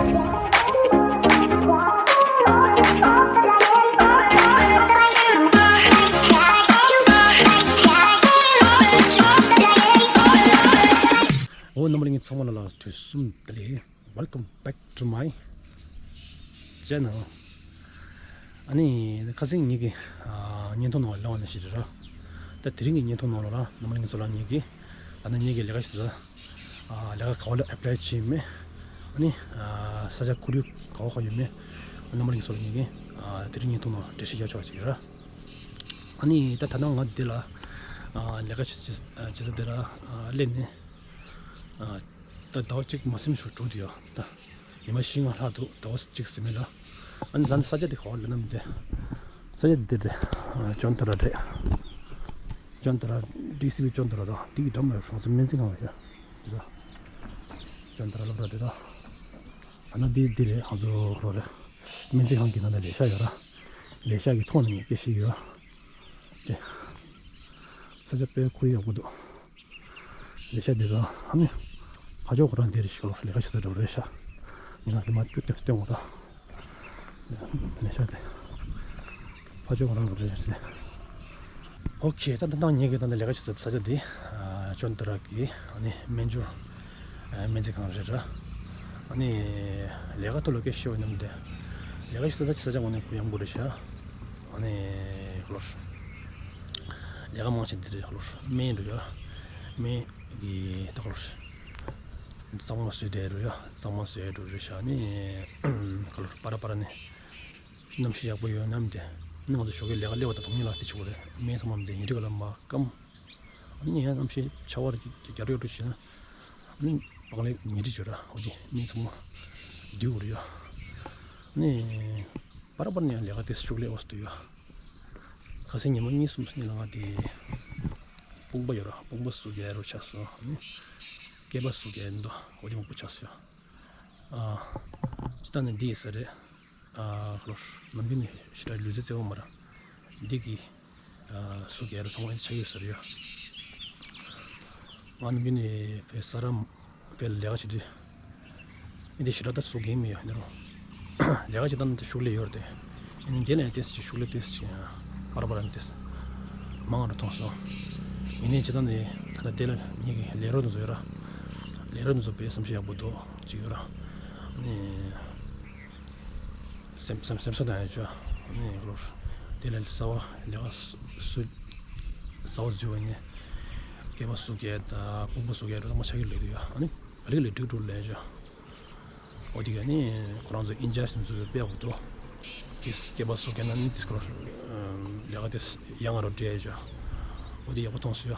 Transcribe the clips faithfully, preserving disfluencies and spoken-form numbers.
འོ་རྣམ་པ་ལྷན་རྒྱས་ཚང་མ་ལ་དུས་གསུམ་བདེ་ལེགས། Welcome back to my channel. ཨ་ནི་ཁ་སང་ངེད་ཀྱི་ཨ་བརྙན་ཐུང་ནང་ལ་ལངས་པ་ནང་བཞིན་རེད་ར། ད་དེ་རིང་གི་བརྙན་ཐུང་ནང་ལ་ར་རྣམ་པ་ལྷན་རྒྱས་ཚོ་ལ་ངེད་ཀྱི་ད་ནི་ངེད་ཀྱི་ལས་ཀ་བྱེད་ས་ཨ་ལས་ཀ་ག་བ་ལ་ཨེབ་ལའི་བྱས་མེད། ཨ་ནི་ཨ་ས་ཆ་ཁོར་ཡུག་ག་བ་ག་ཡོད་མེད། རྣམ་པ་ལྷན་རྒྱས་ཚོ་ལ་ངེད་ཀྱི་ཨ་དེ་རིང་བརྙན་ཐུང་ནང་འགྲེལ་བཤད་རྒྱག་ཆོག་ཅིག་ར། ཨ་ནི་ད་ད་ནང་ང་འདི་ལ་ཨ་ལས་ཀ་བྱེད་བྱེད་བྱེད་ས་དེ་ར་ཨ་སླེབས་ནས་ཨ་ད་ཟླ་བ་གཅིག་མ་ཟིན་ཞིག་འགྲོ་འདུག་ཡ། ད་ཉི་མ་བཞི་ལྔ་ལྷག་འདུག་ཟླ་བ་གཅིག་ཟིན་མེད་ལ། ཨ་ནི་ད་ནི་ས་ཆ་དེ་ག་བ་ལ་ན་མི་འདུག་ས་ཆ་དེ་དེ་ཨ་ཅོན་ཏ་ར་རེད། ཅོན་ཏ་ར་ཌི་སི་པི་ཅོན་ཏ་ར་དང་དེ་གི་འགྲམ་ལ་ཧྲོང་ཚོ་སྨན་རྩིས་ཁང་ཡོད། དེ་ད་ཅོན་ཏ་ར་སློབ་གྲྭ་དེ་ད་ད་ན་དེ་དེ་རེད། ཧང་ཚོ་ཁོ་རེད། སྨན་རྩིས་ཁང་གི་ནང་ན་ལས་ཤག་ཡོད་ར། ལས་ཤག་གི་ཐོག་ནས་ངས་སྐད་ཤེས་ཡོད། དེ་ས་ཆ་དཔེ་ཁོར་ཡུག་ཡག་པོ་འདུག་ལས་ཤག་འདི་རང་ཨ་ནི་ཕ་ཕྱོགས་ཁོ་རང་འདིར་ཞིག་ལོ་ལས་ཀ་བྱེད་ས་འགྲོ་རེད་ཤག་ཉི་མ་དེ་མ་བསྐྱུར་ཏེ་སྟོན་འོང་ར། ལས་ཤག་དེ་ཕ་ཕྱོགས་ཁོ་རང་འགྲོ་རེད་ཟེར། ཨོ་ཁེ། ད་ད་ལྟ་ངེད་ཀྱི་ད་ལྟ་ལས་ཀ་བྱེད་ས་ས་ཆ་འདི་ཨ་ཅོན་ཏ་ར་གི་ཨ་ནི་སྨན་སྦྱོར་ཨ་སྨན་རྩིས་ཁང་རེད་ར། ཨ་ནི་ལས་ཀ་ཐོག་ལ་སྐད་ཤེས་པ་ཉམས་ཏེ་ལས་ཀ་བྱེད་ས་ད་ཆ་ས་ཆ་ངོ་ནས་གུ་ཡངས་པོ་རེད་ཤག་ཨ་ནི་ཁོ་ལོར་ལས་ཀ་མང་ཆེ་འདི་རེད། ཁོ་ལོར་སྨན་རེད་ཡ། སྨན་གི་ད་ཁོ་ལོར་གཙང་མ་བཟོས་བསྡད་རེད་ཡ། གཙང་མ་བཟོས་འགྲོ་རེད་ཤག་ཨ་ནི་ཁོ་ལོར་པ་ར་པ་ར་ནས་གནམ་གཤིས་ཡག་པོ་ཡོད་ནམ་དེ་ནི་ང་ཚོ་ཞོགས་ཀས་ལས་ཀ་སླེབས་པ་དང་དང་མཉམ་ལ་དེ་བྱེད་དགོས་རེད། སྨན་ཚང་མ་དེ་ཉིན་རེ་ག་ལ་མ་སྐམ། ཨ་ནི་ཡང་གནམ་གཤིས་ཆར་པ་རེ་རྒྱག་རེ་འགྲོ་བྱས་ན་ཨ་ནི་པགས་ལེབ་ཉིན་རེ་བྱོས་ར། འོ་དེ་སྨན་ཚང་མ་སྡུད་དགོས་རེད་ཡ། ཨ་ནི་པ་ར་པ་ར་ནས་ཡང་ལས་ཀ་དེ་ཤུགས་ལས་འོ་སྡུད་ཡ། ཁ་སང་ཉི་མ་གཉིས་གསུམ་ནས་ལ་ང་དེ་དཔུང་པ་ཡོད་ར། དཔུང་པ་ཟུག་རྒྱག་རོ་ཆགས་སོང་། ཨ་ནི་སྐེད་པ་ཟུག་རྒྱག་འདུག་འོ་དེ་མང་པོ་ཆགས་སོང་ཡ། ཨ་སྤྱིར་བཏང་ནས་འདི་ཡིན་ས་རེད། ཨ་ལོ་ནམ་རྒྱུན་ནས་ཞེ་དྲག་ལུས་རྩལ་རྩེ་བ་མ་ར། འདི་གི་ཨ་ཟུག་རྒྱག་རོ་ཚང་མ་ཨེ་འདྲ་ཆགས་ཡོད་ས་རེད་ཡ། ང་ནམ་རྒྱུན་ནས་བོད་ས་ར་བོད་ལ་ལས་ཀ་བྱེད་དུས་ཨེ་འདྲ་ཞེ་དྲག་ད་ཟུག་རྒྱག་མི་ཡོད་ནི་རོ། ལས་ཀ་བྱེད་སྟངས་དེ་ཤུགས་ལས་ཡོད་རེད་དེ། ཨ་ནི་དེ་ལ་ཡང་ཏོག་ཙམ་ཅིག་ཤུགས་ལས་ཏོག་ཙམ་ཅིག་ཡང་པ་ར་པ་ར་ནས་ཏོག་ཙམ་མང་རུ་མཐོང་སོང་། ཡིན་ནའི་བྱེད་སྟངས་དེ་ད་ལྟ་དེ་ལ་ངེད་ཀྱི་ལས་རོགས་དེ་ཚོ་ཡོད་ར། ལས་རོགས་དེ་ཚོ་དཔེ་བསམ་ཤེས་ཡག་པོ་འདུག་ཅིག་ཡོད་ར། ཨ་ནི་སེམས་སེམས་སེམས་གསོ་དང་ཡང་བཅོས་ཨ་ནི་ལོར་དེ་ལ་གསར་པ་ལས་ཀ་སུ་སུ་གསར་པ་འཛུལ་བ་ནི་སྐེད་པ་ཟུག་རྒྱག་དང་དཔུང་པ་ཟུག་རྒྱག་རོ་མ་ཆགས་ཀྱི་ལས་དུ་ཡོད། ཨ་ནི་རིགས་ལས་འགྲིག་འགྲོ་ལས་བཅོས། འོ་དེ་ག་ནི་ཁོ་རང་ཚོ་ཨིན་ཇེག་ཤིན་བཟོས་པའི་དཔེ་ཡག་པོ་འདུག་དེ་སྐེད་པ་ཟུག་རྒྱག་ན་ནི་དེ་སྐོར་ལས་ཀ་དེ་ཡང་ང་རོ་འདྲེས་བཅོས། འོ་དེ་ཡག་པོ་མཐོང་སོང་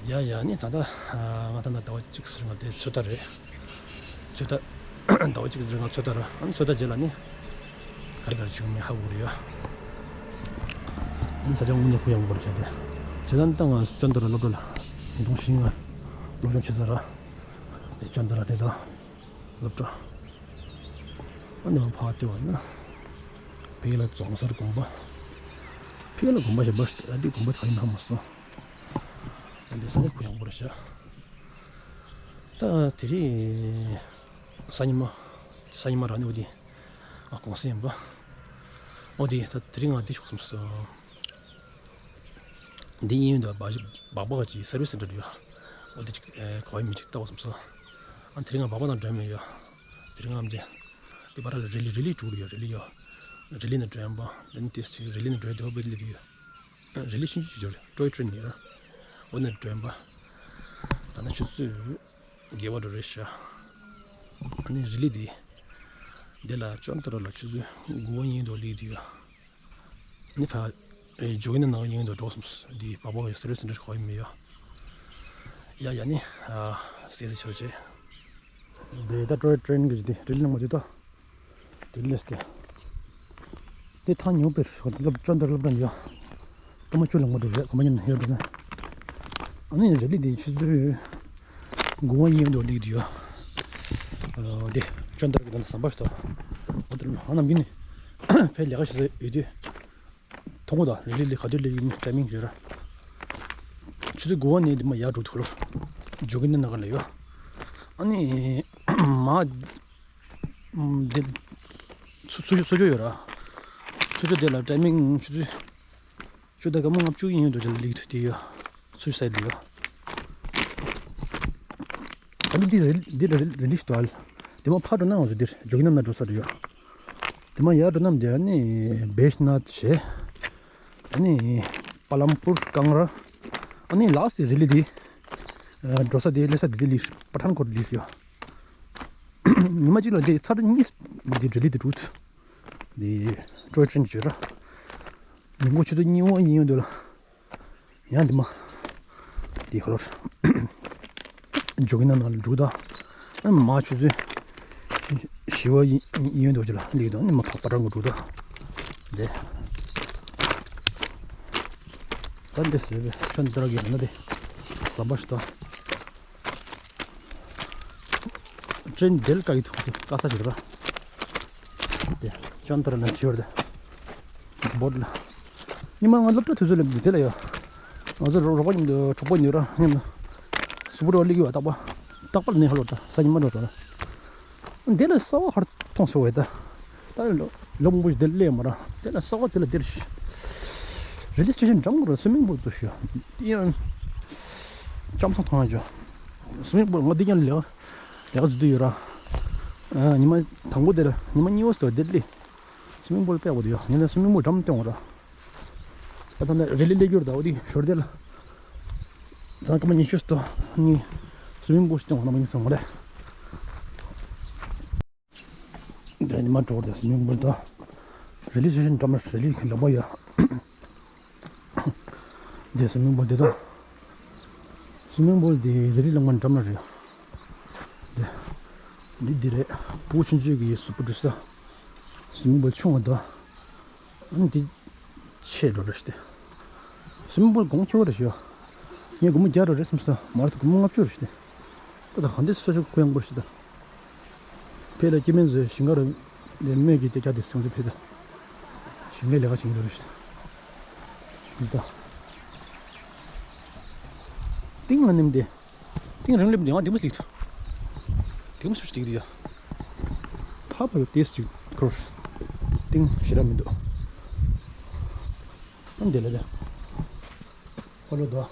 ཡ། ཡ་ཡ་ནི་ད་ལྟ་ང་ད་ལྟ་ཟླ་བ་གཅིག་ཟེར་ང་དེ་ཚོད་ལྟ་རེད། ཚོད་ལྟ་ཟླ་བ་གཅིག་ཟེར་ང་ཚོད་ལྟ་ར། ཨ་ནི་ཚོད་ལྟ་རྗེས་ལ་ནི་ག་རེ་ག་རེ་བྱུང་མིན་ཧ་གོ་རེད་ཡ། ཨ་ནི་ས་ཆ་དངོས་གནས་གུ་ཡངས་པོ་རེད་བྱས་ཏེ། བྱས་ཙང་ད་ང་ཅོན་ཏ་ར་སློབ་གྲྭ་ལ་ཉིས་སྟོང་བཞི་ལྔ་སློབ་སྦྱོང་བྱེད་ས་ར། དེ་ཅོན་ཏ་ར་དེ་དང་སློབ་གྲྭ། ཨ་ནི་ཕར་བལྟས་པ་ན་ཕ་གི་ལ་རྫོང་སར་དགོན་པ། ཕ་གི་ལ་དགོན་པ་ཞིག་འབའ་ཞིག་ཨ་འདི་དགོན་པ་ག་ཡིན་ཧ་མ་སོང་། ཨ་འདི་ས་ཆ་གུ་ཡངས་པོ་རེད་ཤག་ད་དེ་རིང་སང་ཉི་མ་སང་ཉི་མ་རང་ནི་འོ་དེ་ཨ་གུང་སེང་ཡིན་པ། འོ་དེ་ད་དེ་རིང་ང་འདི་ཤོག་བསམ་སོང་། འདི་གཡས་གཡོན་དུ་སྦག་སྦག་སྦག་གི་སར་བིས་སེན་ཊར་ཡོད། འོ་དེ་ཅིག་ཨེ་ག་བ་མི་ཅིག་ལྟ་བ་བསམ་སོང་། ཨ་དེ་རིང་ང་སྦག་སྦག་དང་འགྲོ་མི་ཡོད། དེ་རིང་ངམ་དེ་དེ་བར་ལ་རི་ལི་རི་ལི་དྲུག་ཡོད། རི་ལི་ཡོད། རི་ལི་ནས་འགྲོ་ཡམ་པ་དེ་ནི་ཏེ་ཅིག་རི་ལི་ནས་འགྲོ་ཡ་དེ་བ་བེ་ལི་ཡོད། རི་ལི་ཆུང་ཆུང་ཅིག་ཡོད་རེད། ཊོའི་ཊྲེན་ཡོད་ར། འོ་ནས་འགྲོ་ཡམ་པ། ད་ནི་ཆུ་ཚོད་བརྒྱད་པ་འགྲོ་རེད་ཤག་ཨ་ནི་རི་ལི་དེ་འདི་ལ་ཅོན་ཏ་ར་ལ་ཆུ་ཚོད་དགུ་པ་ཡིན་དུ་ལི་དུ་ཡོད། ནི་ཕ་ཨེ་ཇོ་གིན་ནང་ཡིན་དུ་འགྲོ་སོང་། འདི་པ་པོ་གི་སར་བིས་སེན་ཊར་ག་ཡིན་མི་ཡོད། ཡ་ཡ་ནི་ཨ་སེ་སེ་ཆོ་ཆེ། འདི་ད་ཊོའི་ཊྲེན་གི་འདི་རི་ལི་ནང་མ་དུ་ད། དེ་ལས་ཏེ། དེ་ཐང་ཉུང་པའི་སློབ་ཅོན་ཏ་སློབ་གྲྭ་ཡོད། སྐར་མ་བཅུ་ལ་ངོ་འགྲོ་རེད། སྐར་མ་ཉིན་ཡོད་འགྲོ་ན། ཨ་ནི་རི་ལི་དེ་ཆུ་ཚོད་དགུ་པ་ཡིན་འགྲོ་ལིག་དུ་ཡོད། ཨ་དེ་ཅོན་ཏ་གི་ད་ཟམ་པ་ཞིག་ཏོ། འོ་དེ་ལ་ཧ་ནམ་གིན་ནི་ཕའི་ལས་ཀ་ཞིག་ཡོད་དུས། ཐོང་གོ་ད་རི་ལི་ལི་ག་དུས་ལི་ཡིན་ཊའི་མིང་ཡོད་ར། ཆུ་ཚོད་དགུ་པ་ནས་དེ་མ་ཡར་འགྲོ་ཐུག་ལོ། ཇོ་གིན་ནི་ནང་ལ་ཡོད། ཨ་ནི། མ། འདི། ཚུ་ཚུ་ཚུ་ཆོ་ཡོད་ར། ཚུ་ཆོ་དེ་ལ་ཊའི་མིང་ཆུ་ཚོད། ཆུ་ཚོད་སྐར་མ་ལྔ་བཅུ་ཡིན་ཡོད་འདུག་ཅེས་ལིག་ཐུ་དེ་ཡོད། ཚུ་ཆོ་སའི་དེ་ཡོད། ཨ་ནི་འདི་རེ་འདི་རེ་རེ་ལིས་དོ་ཨལ། དེ་མ་ཕ་འགྲོ་ན་ང་ཚོ་འདིར་འཇོག་གི་ན་ན་འགྲོ་ས་རེ་ཡོད། དེ་མ་ཡར་འགྲོ་ནམ་དེ་ཨ་ནི་བེཤ་ནཱཐ་བྱས། ཨ་ནི་པ་ལམ་པུར་ཀང་ར། ཨ་ནི་ལ་སི་རི་ལི་དེ། འགྲོ་ས་དེ་སླེབས་ས་དེ་དེ་ལིས་པ་ཐན་ཀོཊ་ལིས་ཡོད། ཉི་མ་གཅིག་ལ་འདི་ཚར་གཉིས་འདི་འབྲེལ་ལི་འདི་འགྲུལ། འདི་ཀྲོའི་ཊེན་བརྗོད་ར། ཉིན་གུང་ཆུ་ཚོད་གཉིས་པ་ཡིན་ཡོད་འདུག་ལ། ཡང་འདི་མ། འདི་ཁ་ལོར། འཇོག་གི་ན་ན་ལ་འགྲུལ་ད། ཨ་མ་ཆུ་ཚོད་བཞི་པ་ཡིན་ཡིན་ཡོད་འདུག་ཅི་ལ་ལིག་དང་ནི་མ་ཕག་པ་ཏྲང་གི་འགྲུལ་ད། འདི། ད་འདི་ཟེར་བས་ཁྱོད་འདི་ར་གི་ན་དེ། ཟམ་པ་ཞིག་ད། ཊེན་དེལ་ཀ་གི་ཐུག་གི་ཀ་ས་ཞིག་ར། དེ་ཅོན་ཏར་ལ་འཁྲིད་བར་དེ། བོད་ལ། ཉི་མ་ང་སློབ་གྲྭ་དུས་ཚོད་ལ་དེ་ལ་ཡོད། ང་ཚོ་རོགས་པ་མཉམ་དུ་གྲོགས་པོ་ཉོ་ར་མཉམ་དུ། སུ་བུ་རོ་ལི་གི་བ་རྟག་པ། རྟག་པར་ནས་ཧ་ལོ་ད་ས་ཉི་མ་རོ་ར། འདི་ལ་གསར་བ་ཧར་མཐོང་སོ་བས་ད། ད་ལོ་ལོ་མང་པོ་ཞིག་འདིར་སླེབས་མ་ར། དེ་ལ་གསར་བ་དེ་ལ་འདིར་ཞིག་རི་ལི་སི་ཊེ་ཤན་འགྲམ་གུ་ར་སུ་མིང་པུལ་བཙུགས་ཤོག་ཡང་། ལྕམ་སང་མཐོང་ཡ་ཅོ། སུ་མིང་པུལ་ང་འདི་ཀྱང་ལེགས། ལེགས་བཟོ་དུ་ཡོད་ར། ཉི་མ་དང་པོ་དེར་ཉི་མ་གཉིས་པ་སོ་དེར་སླེབས། སུ་མིང་པུལ་དཔེ་བ་དུ་ཡོད་ངས་ན་སུ་མིང་པུལ་འགྲམ་སྟོན་བ་ར། ད་ལྟ་ན་རི་ལི་སླེབས་རྒྱུར་ད་འོ་དེ་ཞོར་དེ་ལ། ཚང་ཀ་མ་ཉི་ཤུ་སྟོ་ནི་སུ་མིང་པུལ་སྟོན་བ་ན་མ་ཉི་སོང་བ་རེད། འདི་ཉི་མ་དྲོ་བར་དུ་སུ་མིང་པུལ་དང་། རི་ལི་སི་ཊེ་ཤན་འགྲམ་ལ་རི་ལི་ལམ་པ་ཡོད། འདི་སུ་མིང་པུལ་འདི་དང་། སུ་མིང་པུལ་འདི་རི་ལི་ལམ་པ་འགྲམ་ལ་རེད། འདི། འདི་འདི་རེད། ཕྲུ་གུ་ཆུང་ཆུང་གི་སུ་པུ་འགྲོ་ས། སུ་མིང་པུལ་ཆུང་བ་དང་། ཨ་ནི་འདི། ཆེ་འགྲོ་རེད་ཤི། སུ་མིང་པུལ་གོང་ཆེ་བ་རེད་ཤི། ངས་སྒོར་མོ་བརྒྱ་འགྲོ་རེད་བསམ་སོང་མ་རེད་ད་སྒོར་མོ་ལྔ་བཅུ་རེད་ཤི། ད་ད་གང་འདི་སོ་སོ་ཁོ་ཡང་པོ་རེད་ཤི་ད། ཕེ་ལ་སྐྱེ་དམན་ཚོས་ཞིང་ཁར་ལས་སྨོས་ཀྱི་སྐད་ཆ་དེ་སེམས་ཚེ་ཕེ་ད། ཞིང་ལས་ལས་ཀ་བྱེད་ཀྱི་འགྲོ་རེད་ཤི། འདི་ད། ཏིང་ང་ནེམ་དེ། ཏིང་རིང་ལེབ་འདི་ང་དེ་མོ་སླེབས་ཐུབ། དེ་མོ་སུ་ཞིག་དེ་ཡ། ཕ་ཕ་ཡོད་དེ་ཅིག་ཁུར། ཏིང་ཞེ་དྲག་མི་འདུག་ཨ་འདི་ལ་དེ། ཁོ་ལོ་དོ།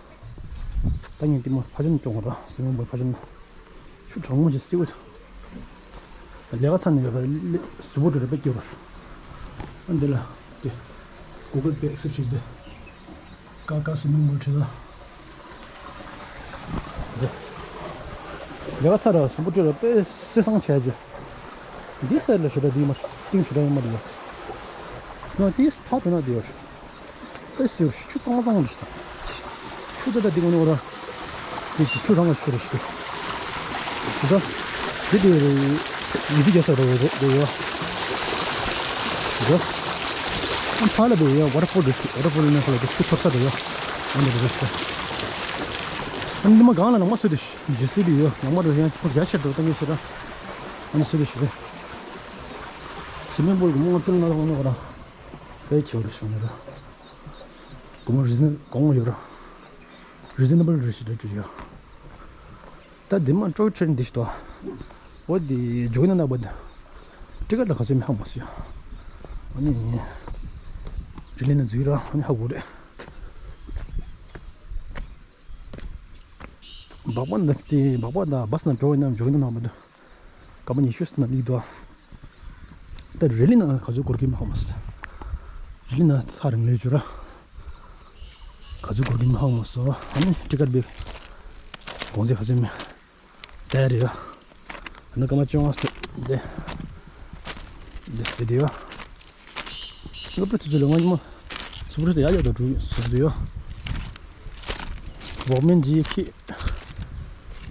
ད་ངས་དེ་མོ་ཕ་ཆེན་སྐྱོང་བ་དང་སེམས་པ་ཕ་ཆེན། ཆུ་གྲང་མོ་ཅིག་སེ་བོ། ལས་ཀ་ཚར་ནས་ཡོད་པ་ལས་གཟུགས་པོ་འགྲོ་རེ་པེ་སྐྱོ་བར། ཨ་འདི་ལ་དེ། གུ་གལ་པེ་ཨེག་སེབ་བྱེད་དེ། ཀ་ཀ་སུ་མིང་པུལ་ཁྲིད་ལ། ལས་ཀ་ཚར་ར་གཟུགས་པོ་འགྲོ་རེ་པེ་སེ་སང་བྱས་རྗེས། འདི་སེ་ལ་ཞེ་དྲག་འདི་མ་ཏིང་ཞེ་དྲག་ཡོད་མ་རེད་ཡ། ང་དེ་ཕར་འགྲོ་ན་འདི་ཡོད། ཨེ་སེ་ཆུ་གཙང་མ་གཙང་མ་རེད་ཤི་ད། ཆུ་ད་ད་འདི་ངོ་ནས་འོ་ར། འདི་ཆུ་རང་ལ་ཆུ་རེད་ཤི་ད། ཆུ་ད། འདི་དེ་རེད། ཡི་གེ་རྒྱ་ས་རེད་རེད་རེད་ཡ། ཆུ་ད། ཨ་ཕ་ལ་དེ་ཡ་ཝ་ཊར་ཕོལ་རེད་ཤི། ཝ་ཊར་ཕོལ་ནས་ཁོ་ལ་དེ་ཆུ་ཐོར་ས་རེད་ཡ། ཨ་འདི་རེད་ཤི་ད། ཨ་འདི་མ་གང་ལ་ནང་མ་སུ་དེ་ཤི་ཇེ་སི་བི་ཡོད་ནང་མ་རེད་ཡ་ཁོ་རྒྱ་ཆེ་འགྲོ་ད་ངས་ཤི་ད། ཨ་འདི་སུ་དེ་ཤི་རེད། སུ་མིང་པུལ་གི་མོ་ང་ཚོ་ལ་ང་ལ་ང་ལ་ར། དཔེ་ཁྱོད་རེ་བྱུང་ཡོད་ར། སྒོར་མོ་རི་ཛི་ནལ་གོང་ཡོད་ར། རི་ཛི་ནེ་བལ་རེད་ཤི་རེད་ཅུ་ཡོད། ད་འདི་མ་ཀྲོའི་ཊེན་འདི་ཤི་ཏོ། འོ་འདི་འཇོག་ན་ན་བ་འདི། ཊི་ཀེ་ཊི་ལ་ག་ཚོད་མི་ཧ་མ་སུ་ཡོད། ཨ་ནི། རི་ལི་ན་འཛུལ་ར་ཨ་ནི་ཧ་གོ་རེད། སྦག་སྦག་འདི་སྦག་སྦག་ད་བ་སི་ན་འགྲོ་ཡིན་ན་འཇོག་ན་ན་བ་འདི། སྐར་མ་ཉི་ཤུ་ཙམ་སླེབས་འདུག་ད་རི་ལི་ན་ག་ཚོད་འགོར་གི་མི་ཧ་མ་སོང་། རི་ལི་ན་ཚ་རིང་ལོས་བྱོས་ར། ག་ཚོད་འགོར་གི་མི་ཧ་མ་སོང་། ཨ་ནི་ཊི་ཀེ་ཊི་བི་གོང་ཚད་ག་ཚོད་མི། དེ་རེད་ར། ཨ་ནི་སྐར་མ་བཅོ་ལྔ་ཙམ་དེ། དེ་དེ་དེ་ཡོད། སློབ་གྲྭ་དུས་ཚོད་ལ་ང་ཉི་མ། སུ་པུ་རི་ཏ་ཡག་ཡག་ཏུ་འགྲོ་སུ་དུ་ཡོད། འོག་མིན་ཇི་ཁི།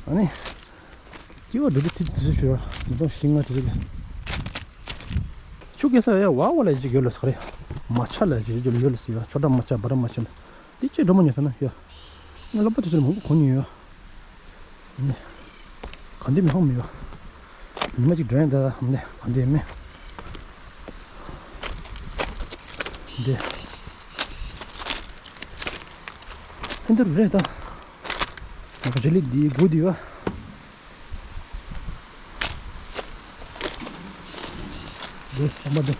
ཨ་ནི། སྐྱེ་བ་འགྲོ་རྒྱུ་དེ་དུས་ཚོད་ཤོར་མི་གཏོང་ཤིང་ང་དུས་ཚོད། ཆུ་སྐྱེ་ས་ཡ་བ་བ་ལ་ཅིག་ཡོད་ལ་ས་རེད། མ་ཆ་ལ་ཅིག་ཡོད་ལ་ཡོད་ལ་ཟེར་ཡ་ཆོ་འདྲ་མ་ཆ་བ་ར་མ་ཆ་ལ། དེ་ཅི་འགྲོ་མ་ཉོ་ཐ་ན་ཡ། ང་སློབ་གྲྭ་དུས་ཚོད་མང་པོ་གོ་མྱོང་ཡོད། ནི། ག་འདི་མི་ཧོང་མི་ཡོད། ཉི་མ་ཅིག་འགྲོ་ཡ་ད་ཧམ་ནི་ག་འདི་མི། འདི། ཧན་དུ་རེད་ད། ང་ག་ཇི་ལི་འདི་དགུ་འདི་ཡོད། འདུག་ཞོགས་པ་འདུག་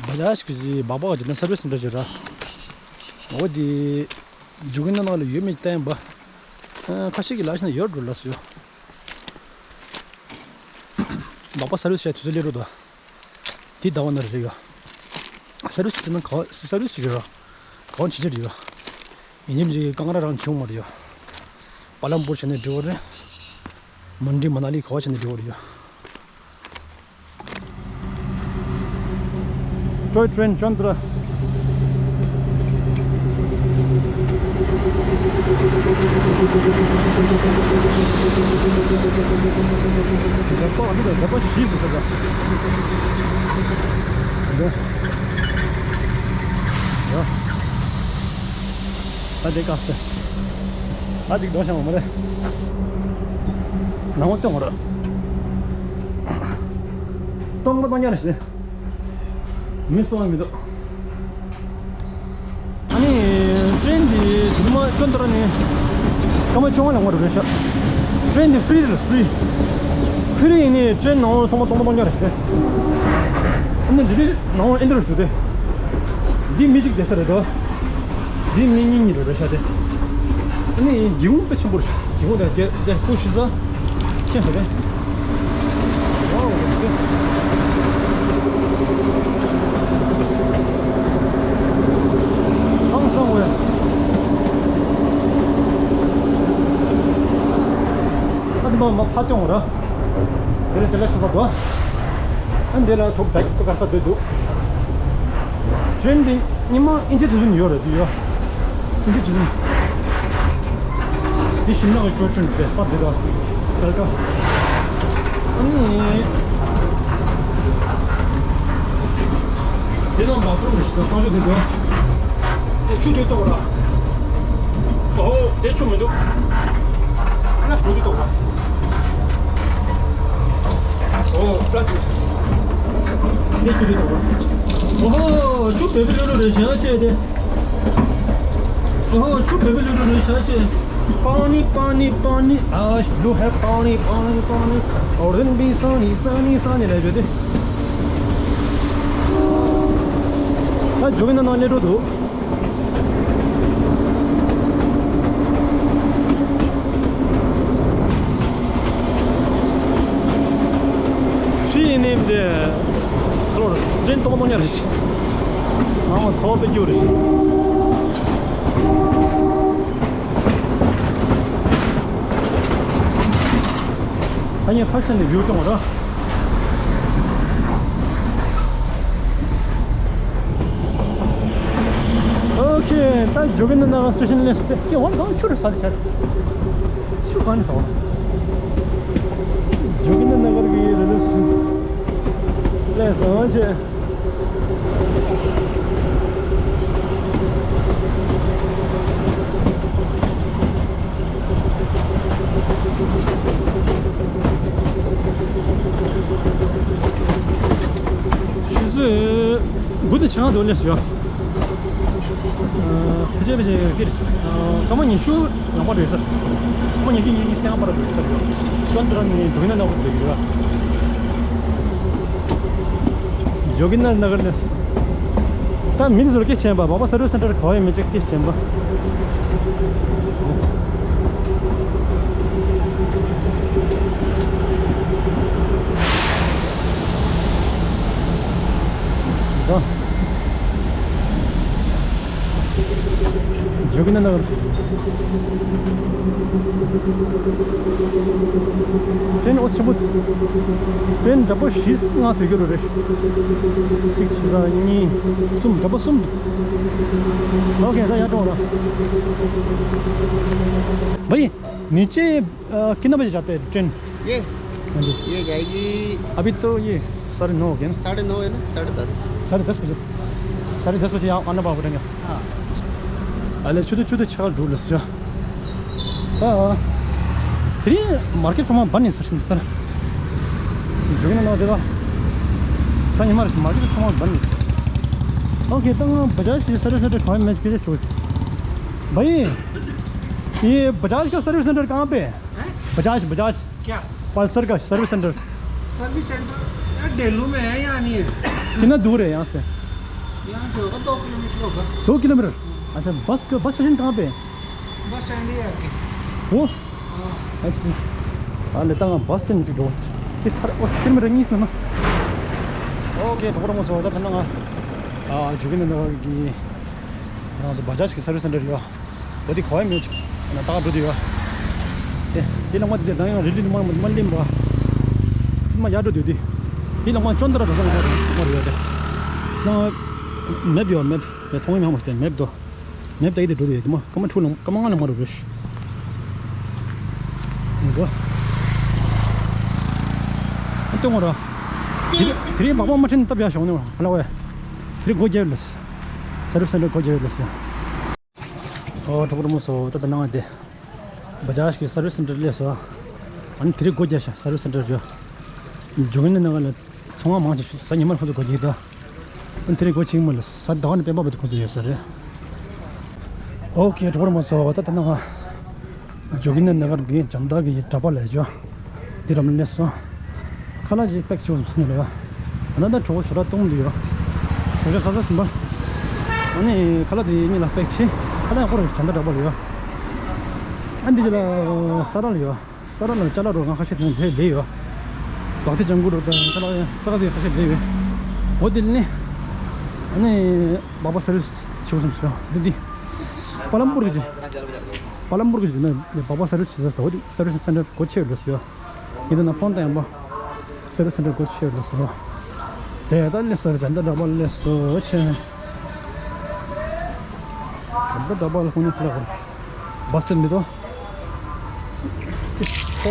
བ་ཇ་ཞིག་གི་སྦག་སྦག་གི་ན་སར་བིས་སེན་ཊར་ཞིག་ར། འོ་དེ་འཇུག་གི་ན་ནང་ལ་ཡོད་མེད་བསྟན་པ། ཁ་ཤས་ཀྱི་ལ་ཤ་ན་ཡོད་འགྲོ་ལ་སོ། སྦག་སྦག་སར་བིས་བྱས་དུས་ཚོད་སླེབས་འགྲོ་འདུག་དེ་ཟླ་བ་ན་རེ་རེ་ཡོད། སར་བིས་བྱེད་ན་ག་བ་སར་བིས་བྱེད་རེད་ར། ག་བ་བྱེད་ཀྱི་རེད་ཡོད། ཡིན་གཅིག་མིན་གཅིག་ཀང་ར་རང་བྱུང་མ་རེད་ཡོད། པ་ལམ་པུར་བྱས་ནས་འགྲོ་བ་རེད། མུན་ཌི་མ་ན་ལི་ག་བ་བྱས་ནས་འགྲོ་བ་རེད་ཡོད། Toy train Chandra. འདི་ལ་འདི་ལ་བཞི་ཟེར་ས་རེད། འདི། ཡ། ད་དེ་དཀའ་སེ། ད་ཅིག་འགྲོ་བྱ་བ་མ་རེད། ནང་ལ་སྟོན་བ་རེད། སྟོང་པ་སྟོང་རྐྱང་རེད་ཤག་མི་སུ་ཡང་མི་འདུག་ཨ་ནི་ཀྲེན་འདི་དེ་ནས་མར་ཅོན་ཏ་ར་ནས་སྐར་མ་བཅོ་ལྔ་ལ་ཡོང་བ་རེད་ཤག་ཀྲེན་འདི་ཧྥི་རི་རེད། ཧྥི་རི། ཧྥི་རི་ཡིན་ནའི་ཀྲེན་ནང་ལོགས་ཚང་མ་སྟོང་པ་སྟོང་རྐྱང་རེད་ཤག་ཨ་ནི་འདི་ནང་ལོགས་ཨེ་འདྲ་རེད་ཤག་དེ། འདི་མི་གཅིག་བསྡད་ས་རེད་དོ། འདི་མི་གཉིས་གཉིས་འགྲོ་རེད་ཤག་དེ། ཨ་ནི་སྒེའུ་ཁུང་དཔེ་ཆེན་པོ་རེད། སྒེའུ་ཁུང་དེ་དེ་དེ་ཀུ་ཤུ་ས་ཁྱེར་ཤག་དེ། ཝའོ་དེ། ཨང་སང་ཝེ། ཨ་དེ་མ་མ་ཕར་སྟོན་ར། དེ་ལ་ཅི་ལ་ཤི་ས་དོ། ཨ་འདི་ལ་ཐོབ་དག་ཏུ་ག་ས་སྡོད་འདུག་ཀྲེན་འདི་ཉི་མ་ཨིན་ཇི་དུས་ཚོད་ཡོད་རེད་དུས་ཡོད། ཨིན་ཇི་དུས་ཚོད། འདི་ཞིམ་ནག་གི་ཅོ་ཅོ་འདི་པར་འདི་དང་། ཁལ་ཀ་ཨ་ནི། འདི་ནང་མ་ཐོབ་མི་ཤི་ད་སང་ཞོ་འདི་འདུག་དེ་ཆུ་དེ་གཏོར་ར། ཨོ་དེ་ཆུ་མི་འདུག་ཕ་ལ་ཞོ་དེ་གཏོར་ར། ཨོ་ཕ་ལ་ཞོ། དེ་ཆུ་དེ་གཏོར་ར། ཨོ་ཧོ་ཆུ་བེ་བེ་ལུ་ལུ་རེད་བྱས་ན་ཆེ་དེ། ཨོ་ཆུ་བེ་བེ་ལུ་ལུ་རེད་བྱས་ཆེ། པ་ནི་པ་ནི་པ་ནི། ཨ་ལུ་ཧེ་པ་ནི་པ་ནི་པ་ནི། ཨོ་རིན་པི་ས་ནི་ས་ནི་ས་ནི་ལས་བྱོས་དེ། ད་འཇུག་གི་ན་ནང་སླེབས་འགྲོ་འདུག་ཧྥི་ཡིན་ནི་འདི་ཁ་ལོར་ཅན་སྟོང་སྟོང་ཉར་རེད། ང་མ་ཚོ་པེ་རྒྱུ་རེད། ཨ་ནི་ཕར་ཕྱིན་ནས་ཡུལ་སྟོང་ར། ཨོ་ཁེ། ད་ཇོ་གིན་དར་ནགར་སི་ཊེ་ཤན་སླེབས་སོང་སྟེ། ཡ་ཝང་གང་ཆུ་རུ་ས་ཆར། ཆུ་གང་ནས་སོང་། ཇོ་གིན་དར་ནགར་གི་རེ་ལ་སི་ཊེ་ཤན་སླེབས་སོང་ཆེ། ཆུ་ཚོད་དགུ་དང་ཕྱེད་ཀ་འདུག་སླེབས་སོང་ཡ། ཕལ་ཆེར་ཕལ་ཆེར་འདིར་སྐར་མ་ཉི་ཤུ་ཡོང་པ་རེད་ཟེར། སྐར་མ་ཉི་ཤུ་ཉི་ཤུ་སེང་པར་རེད་ཟེར་ཡོད། ཅོན་ཏ་ར་ནས་ཇོ་གིན་དར་ནགར་འགྲོ་གི་རེད། ཇོ་གིན་དར་ནགར་ནས། ད་མི་ཚོར་སྐད་ཆེན་པ་བག་པ་ས་རུ་སེན་ཊར་ག་བ་ཡོད་མེད་ཅིག་སྐད་ཆེན་པ། ད། ཇོ་གིན་དར་ནགར། ཏྲེན་འོ་ཆེན་པོ། ཏྲེན་འདྲ་པོ་བཞི་ལྔ་ཟེར་གྱི་རུ་རེད། གཅིག་གཅིག་གཉིས་གསུམ་འདྲ་པོ་གསུམ་འདུག་ཨོ་ཁེ་ད་ཡར་འགྲོ་ར། བའི་नीचे कितना बजे जाते हैं ट्रेन? ये हाँ जी। ये जाएगी। अभी तो ये साढ़े नौ हो गया ना। साढ़े नौ है ना, साढ़े दस। साढ़े दस बजे। साढ़े दस बजे यहाँ आना पड़ेगा। ཨ་ལས་ཆུ་ཚོད་བཅུ་དང་ཕྱེད་ཀ་འགྲོ་ལ་ཟེར། ད་དེ་རིང་མར་ཀེཊ་ཚང་མ་བར་ནས་ཟེར་ཞིང་ཟེར། འཇུག་ན་ན་དེ་ལ་ས་ཉི་མ་རེད་ཞིང་མར་ཀེཊ་ཚང་མ་བར་ནས། ཨོ་ཁེ། ད་ང་བ་ཇ་ཞིག་ས་རེ་ས་རེ་གང་ཡང་མེད་ཅིག་སྐད་ཆ་བྱུང་ཟེར། भाई, ये बजाज का सर्विस सेंटर कहाँ पे है? हैं? बजाज, बजाज। क्या? पल्सर का सर्विस सेंटर। Service centre? यार, डेलू में है, यहाँ नहीं है। कितना दूर है यहाँ से? यहाँ से होगा, दो किलोमीटर होगा। दो किलोमीटर? अच्छा, बस का, बस स्टेशन कहाँ पे है? बस स्टैंड ही है आगे। वो? हाँ। अच्छा। ཨ་ལེ་ད་ང་བ་སི་སི་ཊེན་ནས་འགྲོ། དེ་ཕར་ཨོ་ཁྱེར་མི་རེ་གཉིས་ལ་ན། ཨོ་ཁེ། གྲོགས་པོ་རྣམ་པ་ཚོ། ད་ད་ང་ཨ་ཇོ་གིན་ནན་ནགར་གི་རང་ཚོ་བ་ཇཱཇ་གི་སར་བིས་སེན་ཊར་ཡོད། འོ་དེ་ག་བ་མེད་ཅིག་ན་ད་ག་འགྲོ་དུས་ཡོད། དེ་དེ་ལ་མ་དེ་ད་ཡང་རི་ལི་མ་མ་ལེན་པ། མ་ཡར་འགྲོ་དུས་དེ། དེ་ལ་མ་ཅོན་ཏ་ར་འགྲོ་ས་མ་རེད་དེ། ན་མེབ་ཡོད། མེབ་དེ་མཐོང་ཡ་མ་མ་སྟེ་མེབ་དོ། མེབ་ད་ཡི་དེ་འགྲོ་དེ་ཡོད་དེ་མ་སྐར་མ་དྲུག་ལ་སྐར་མ་ལྔ་ལ་མ་འགྲོ་རེད། འགྲོ། ཨ་ལྟོས་ངོ་ར། དེ་དེ་རིང་སྦག་སྦག་མ་ཁྲིད་ན་སྟབས་ཡག་ཞོག་ནི་བ་ལ་བས། དེ་རིང་སྒོ་རྒྱབ་ལ། སར་བིས་སེན་ཊར་སྒོ་རྒྱབ་ལ། ཨོ་གྲོགས་པོ་རྣམ་པ་ཚོ། ད་ད་ནང་དེ་བ་ཇཱཇ་གི་སར་བིས་སེན་ཊར་སླེབས་སོང་། ཨ་ནི་དེ་རིང་སྒོ་རྒྱབ་ཤག་སར་བིས་སེན་ཊར་ཡོད། ཇོ་གིན་ནན་ནགར་ལ་ཚོང་པ་མང་ཆེ་ཤོས་གཟའ་ཉི་མར་ཁོ་ཚོ་སྒོ་རྒྱག་གི་འདུག་ཨ་ནི་དེ་རིང་སྒོ་ཕྱེ་གི་མ་རེད། གཟའ་ཟླ་བ་ནས་སྤེན་པ་བར་དུ་ཁོ་ཚོ་ཡོད་ས་རེད། ཨོ་ཁེ། གྲོགས་པོ་རྣམ་པ་ཚོ། ད་ད་ནང་ཇོ་གིན་ནན་ནགར་གི་ཇན་ཏ་གི་འདྲ་པར་ལས་ཅོ། འདི་རམ་ལས་སོ། ཁ་ལག་ཅིག་པེག་བྱེད་དགོས་བསམ་སོང་ནས་ལ་ཡ། ད་ལྟ་གྲོགས་པོ་ཞེ་དྲག་གཏོང་འདི་ཡོད། གྲོགས་པོ་ས་ས་ཟིན་པ། ཨ་ནི་ཁ་ལག་དེ་གཉིས་ལ་པེག་བྱེད། ཁ་ལག་ཡང་ཁོ་རང་ཇན་ཏ་འདྲ་པར་ལ་ཡོད། ཨ་འདི་ཅི་ལ་ས་ར་ལ་ཡོད། ས་ར་ལ་ཅ་ལག་རོ་ང་ཁ་ཤས་དེ་ལས་ལས་ཡོད། བག་ཐེ་ལྗང་གུ་རོ་དང་ཅ་ལག་ཡང་ས་ར་དེ་ཁ་ཤས་ལས་ཡོད། འོ་དེ་ལས་ནི། ཨ་ནི་སྦག་སྦག་སར་བིས་བྱེད་དགོས་བསམ་སོང་། འདི་འདི། པ་ལམ་པུར་གི་ཅི། པ་ལམ་པུར་གི་ཅི་ནི་སྦག་སྦག་སར་བིས་བྱེད་ས་དང་འོ་དེ་སར་བིས་སེན་ཊར་སྒོ་ཕྱེ་ཡོད་ལ་ཡོད། ཡིན་ན་ཕོན་ཏ་ཡང་པ། སེ་ར་སེ་འདྲ་སྒོ་ཕྱེ་རུ་སོ། དེ་ད་ལས་སོ་རེ་ཇན་ཏ་འདྲ་པར་ལས་སོ་ཆེ། ཇན་ཏ་འདྲ་པར་ལ་ཁོ་ནི་ཁ་ལག་གོ། བ་སི་ཊེན་མི་འདུག་ཁ་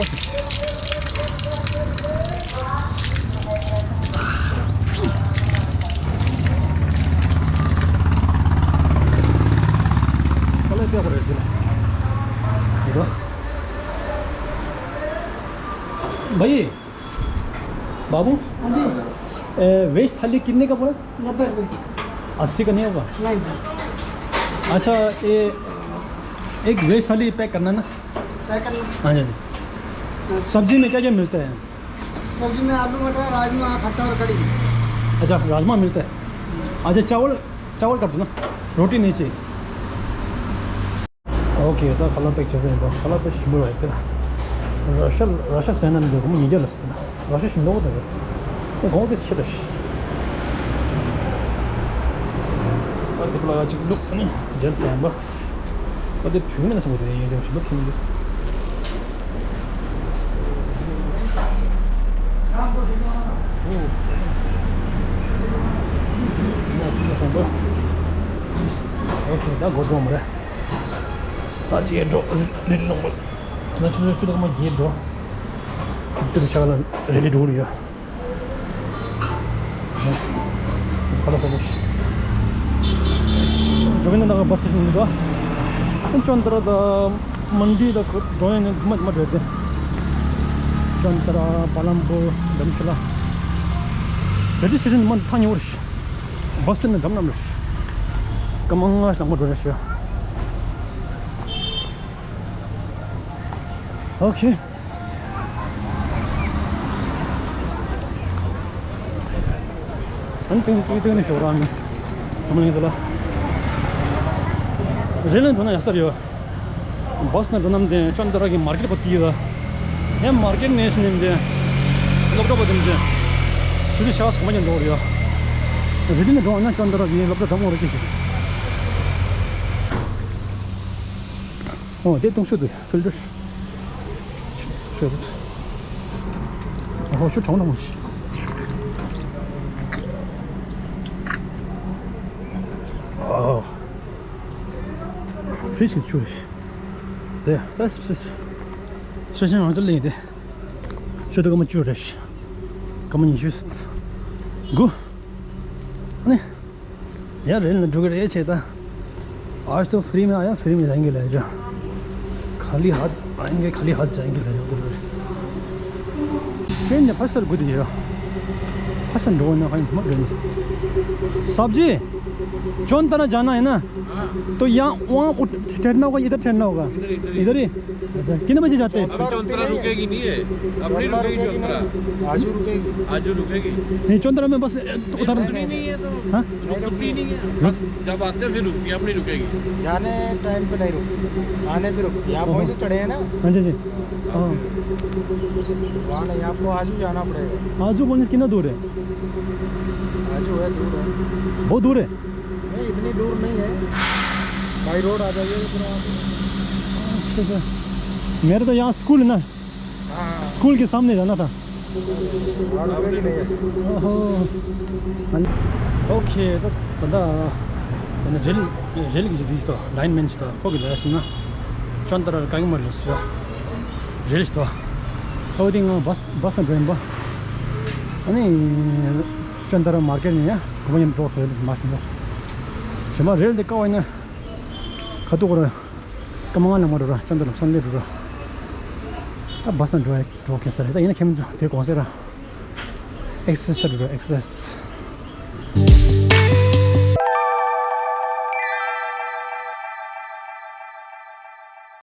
ལག་པད་གོ་རེ་འདི་ལ། འདི་འདུག भाई। बाबू, हाँ जी। ए, वेज थाली कितने का पड़ा? नब्बे रुपये। अस्सी का नहीं होगा? नहीं सर। अच्छा, ये एक वेज थाली पैक करना ना। पैक करना। हाँ जी, हाँ जी। हाँ। सब्जी में क्या क्या मिलता है? सब्जी में आलू मटर, राजमा, खट्टा और कड़ी। अच्छा, राजमा मिलता है। अच्छा, चावल, चावल कर दो ना, रोटी नहीं चाहिए। ཨོ་ཁེ། ད་ཁ་ལག་པེག་བྱེད་ས་ཡིན་པ། ཁ་ལག་པེག་ཞིམ་པོ་ཡོད་དེ། ར་ཤ་ར་ཤ་ཟས་ན་འདི་གོང་ཉིས་བརྒྱ་ལ་ཟེར་ན། ར་ཤ་ཞིམ་པོ་འདུག་གོང་དེ་ཆེ་རེད། ད་འདི་པ་ལ་ཅིག་བླུགས་ནི་རྒྱལ་ཟས་ཡིན་པ། ད་འདི་བུད་མེད་ལ་ཟེར་བ་དེ་ཡིན་ཀྱང་ཞིམ་པོ་ཁྱེར་མི་འདུག་ཨོ་ཁེ། ད་སྒོ་རྡོག་མ་རེད། ད་ཅི་ཡེ་འགྲོ་རི་ལོང་མ། ད་ཆུ་ཚོད་བཅུ་དང་མ་བརྒྱད་འགྲོ། ཆུ་ཚོད་བཅུ་དང་ཕྱེད་ཀ་ལ་རི་ལི་འགྲོ་གི་ཡོད། ཁ་ལག་ཟ་གི། ཇོ་གིན་ནན་ནགར་བ་སི་ཊེ་ཤན་ཡིན་འདུག་ཅོན་ཏ་ར་དང་མན་ཌི་དང་འགྲོ་ཡ་ནི་མ་མ་འགྲོ་དེ། ཅོན་ཏ་ར། པ་ལམ་པུར། དྷརམ་ཤ་ལ། རེ་ལི་སི་ཊེ་ཤན་མ་ཐག་ཉེ་བོ་རེད། བ་སི་ཊེན་ནི་འགྲམ་ལམ་རེད། སྐར་མ་ལྔ་ལྷག་མ་འགྲོ་རེད་ཤག་ཨོ་ཁེ། ཨན་ཏིང་ཏིང་ཏིང་ནི་ཤོག་རང་ནི། ཨ་མ་ལིང་ཟེར་ལ། རི་ལ་འགྲོ་ན་ཡག་ས་རེད། བ་སི་ནས་འགྲོ་ནམ་དེ་ཅོན་ཏ་ར་གི་མར་ཀེ་ཊི་བར་དུ་ཡོད། ཡང་མར་ཀེ་ཊི་ནས་ནི་དེ་སློབ་གྲྭ་བར་དུ་དེ་ཆུ་ཚོད་ཕྱེད་ཀ་ཙམ་མ་ཉམས་འགྲོ་རེད། རི་ལི་ནས་འགྲོ་བ་ན་ཅོན་ཏ་ར་གི་སློབ་གྲྭ་འགྲམ་འོང་རེད་ཀྱི། ཨོ་དེ་ལྟུང་ཤོར་འདུག་ཕིལ་ཏར། ཤོར་འདུག་ཨོ་ཤུ་གྲོང་དང་མོ་ཤི། ཨོ། ཧྥི་ཤིང་ཆུ་རེད། དེ་ད་ཧྥི་ཤིང་ང་ཚོ་ལེན་དེ། ཤོ་དུ་སྐར་མ་བཅུ་རེད། སྐར་མ་ཉི་ཤུ་དགུ། ཨ་ནི། यार रेल में रुक रहे थे तो आज तो फ्री में आया, फ्री में जाएंगे ले जा। खाली हाथ आएंगे, खाली हाथ जाएंगे ले जा। ट्रेन ने फसर गुदी है। ऐसा ढोना है, मत ढोना। साहब जी, चौन तरह जाना है ना? तो यहाँ, वहाँ उठ-, ठहरना होगा, इधर ठहरना होगा? इधर ही। अच्छा, कितने बजे जाते हैं? अभी चौंतरा रुकेगी नहीं है, अपनी रुकेगी चौंतरा। आजू रुकेगी। आजू रुकेगी। नहीं, चौंतरा में बस उतर नहीं, नहीं, नहीं, ये तो हाँ? रुकती नहीं है। बस जब आते हैं फिर रुकती है, अपनी रुकेगी। जाने टाइम पे नहीं रुकती, आने पे रुकती है। आप वहीं से चढ़े हैं ना? हाँ जी, जी। हाँ। वहाँ नहीं, आपको आजू जाना पड़ेगा। आजू कॉलेज कितना दूर है? आजू है, दूर है। बहुत दूर है? नहीं, इतनी दूर नहीं है। बाई रोड आ जाइए, फिर वहाँ पे। अच्छा, अच्छा। मेरा तो यहाँ स्कूल है ना, हाँ, हाँ। स्कूल के सामने जाना था। हाँ, रुकेगी नहीं है। ओहो। OK, ད་ད་ད་ནི་རེལ་རེལ་གྱི་རིགས་དང་ལའིན་མེན་ཞིག་དང་ཁོ་གི་ལས་སོང་ན་ཅོན་ཏ་ར་ག་གི་མར་ལས་སོང་རེལ་ཞིག་དང་ཁོ་དེ་ང་བས་བས་ན་འགྲོ་ཡིན་པ། ཨ་ནི་ཅོན་ཏ་ར་མར་ཀེ་ཊི་ནས་ཡང་གོ་མ་ཡིན་འགྲོ་ཁོ་མ་སོང་ན་ཞེ་མ་རེལ་དེ་ཀ་བ་ཡིན་ན་ཁ་ཐུག་གོ་ར་ཀ་མ་ང་ལ་མ་འགྲོ་ར་ཅོན་ཏ་ར་སོང་ལེ་འགྲོ་ར་ད་བས་ན་འགྲོ་ཡ་འགྲོ་ཁེ་ས་རེད། ད་ཡིན་ན་ཁྱེད་མི་འགྲོ་དེ་གོང་ས་ར་ཨེག་སར་སའི་ཛ་འགྲོ་ར་ཨེག་སར་སའི་ཛ།